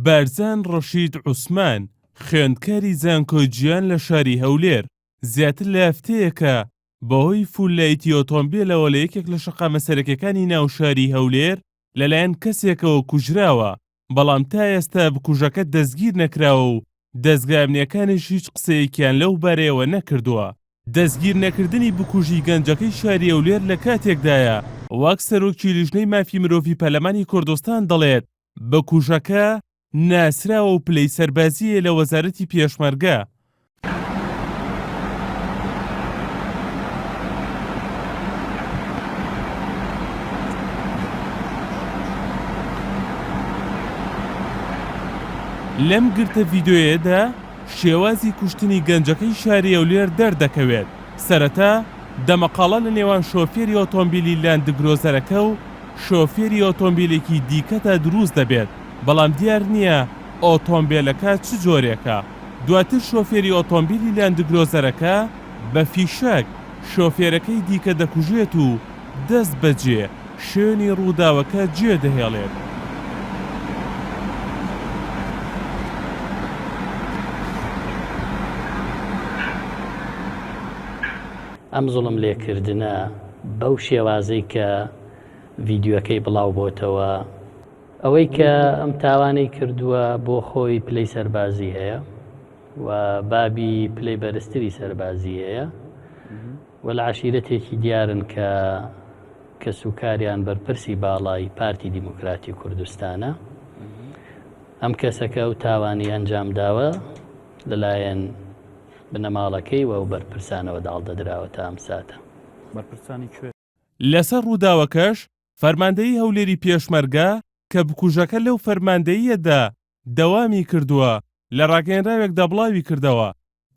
بارزان ڕەشید عوسمان، خوێندکاری زانکۆی جیهان لە شاری هەولێر، زیاتر لە هەفتەیەکە بەهۆی فول لایتی ئۆتۆمبێلەوە لە یەکێک لە شەقامە سەرەکیەکانی ناو شاری هەولێر لەلایەن کەسێکەوە کوژراوە، بەڵام تا ئێستا بکوژەکە دەستگیر نەکراوە و دەزگا ئەمنیەکانیش هیچ قسەیەکیان لەو بارەیەوە نەکردووە. دەستگیر نەکردنی بکوژی گەنجەکەی شاری هەولێر لە کاتێکدایە، وەک سەرۆکی لیژنەی مافی مرۆڤی پەرلەمانی کوردستان دەڵێت، بکوژەکە ناسراوە و پلەی سەربازی هەیە لە وەزارەتی پێشمەرگە. لەم گرتە ڤیدیۆیەدا شێوازی کوشتنی گەنجەکەی شاری هەولێر دەردەکەوێت، سەرەتا دەمەقاڵە لە نێوان شۆفێری ئۆتۆمبیلی لاندگرۆزەرەکە و شۆفێری ئۆتۆمبیلێکی دیکەدا دروست دەبێت، بەڵام دیار نییە ئۆتۆمبێلەکە چ جۆرێکە، دواتر شۆفێری ئۆتۆمبیلی لاندگرۆزەرەکە بە فیشەک شۆفێرەکەی دیکە دەکوژێت و دەست بەجێ شوێنی ڕووداوەکە جێدەهێڵێت. ئەم زوڵم لێکردنە بەو شێوازەی کە ڤیدیۆکەی بڵاو بۆتەوە، ئەوەی کە ئەم تاوانەی کردووە بۆ خۆی پلەی سەربازی هەیە و بابی پلەی بەرزتری سەربازی هەیە و لە عەشیرەتێکی دیارن کە کەسوکاریان بەرپرسی باڵای پارتی دیموکراتی کوردستانە. ئەم کەسەکە ئەو تاوانەی ئەنجام داوە لەلایەن بنەماڵەکەی و ئەو بەرپرسانەوە داڵدەدراوە تا ئەم ساتە. بەرپرسانی کوێ؟ لەسەر ڕووداوەکەش فەرماندەیی هەولێری پێشمەرگە کە بکوژەکە لەو فەرماندەییەدا دەوامی کردووە، لە ڕاگەیەنراوێکدا بڵاویکردەوە،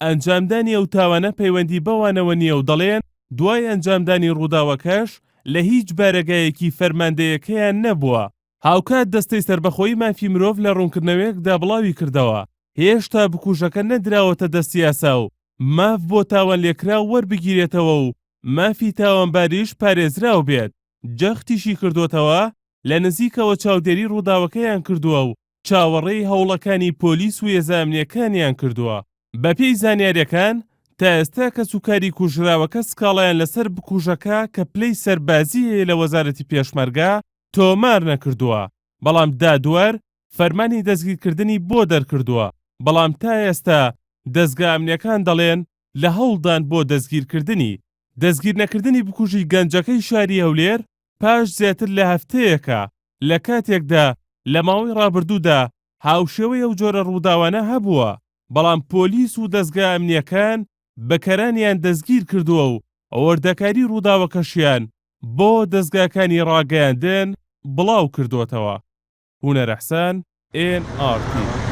ئەنجامدانی ئەو تاوانە پەیوەندی بەوانەوە نییە و دەڵێن، دوای ئەنجامدانی ڕووداوەکەش لە هیچ بارەگایەکی فەرماندەیەکەیان نەبووە. هاوکات دەستەی سەربەخۆی مافی مرۆڤ لە ڕوونکردنەوەیەکدا بڵاویکردەوە، هێشتا بکوژەکە نەدراوەتە دەست یاسا و ماف بۆ تاوانلێکراو وەربگیرێتەوە و مافی تاوانباریش پارێزراو بێت، جەختیشی کردۆتەوە، لە نزیکەوە چاودێری ڕووداوەکەیان کردووە و چاوەڕێی هەوڵەکانی پۆلیس و هێزە ئەمنییەکانیان کردووە. بەپێی زانیارییەکان، تا ئێستا کەسوکاری کوژراوەکە سکاڵایان لەسەر بکوژەکە کە پلەی سەربازی هەیە لە وەزارەتی پێشمەرگە تۆمار نەکردووە، بەڵام دادوەر فەرمانی دەستگیرکردنی بۆ دەرکردووە، بەڵام تا ئێستا دەزگا ئەمنییەکان دەڵێن لە هەوڵدان بۆ دەستگیرکردنی. دەستگیرنەکردنی بکوژی گەنجەکەی شاری هەولێر پاش زیاتر لە هەفتەیەکە، لە کاتێکدا لە ماوەی ڕابردوودا هاوشێوەی ئەو جۆرە ڕووداوانە هەبووە، بەڵام پۆلیس و دەزگا ئەمنییەکان بکەرانیان دەستگیرکردووە و وردەکاری ڕووداوەکەشیان بۆ دەزگاکانی ڕاگەیاندن بڵاوکردووەتەوە. هونەر ئەحسان، ئێن ئاڕ تی.